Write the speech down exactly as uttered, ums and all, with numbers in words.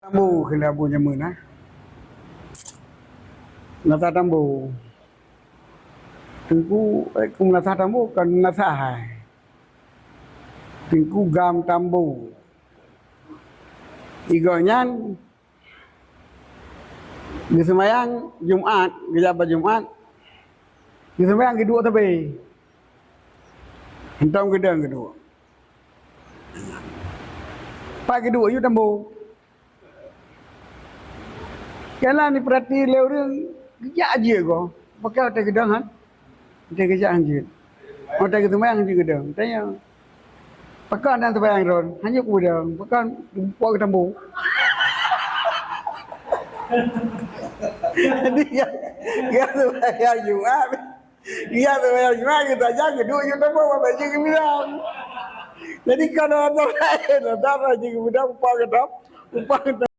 Tambo kheun lé Abu jameun, ah. Meunasah Tambo. Teungku, eh, keu meunasah Tambo kon meunasah hai. Teungku Gam Tambo. Igoe nyan geuseumayang Jumat, geujak bak Jumat. Geuseumayang geuduek sabe. Hantom geudong geuduek. Pat geuduek, yue Tambo. Kana jipeurati lé ureueng, geujak jeuet goe. Pakon watèe geudong han? Watèe geujak han jeuet. Watèe geuseumayang han jeuet geudong. Tanyong, "Pakon han seumayang droen?" "Han jeuet kubeudong." "Pakon?" "Puwoe keu Tambo." Jadi, ya, ya seumayang Jumat. Ya seumayang Jumat, geutanyoe geuduek yue Tambo, bak jeuet keu bidang. Jadi, kon ureueng laén, lam dara jeuet keu bidang, puwoe keu Tam-, puwoe keu Tam-,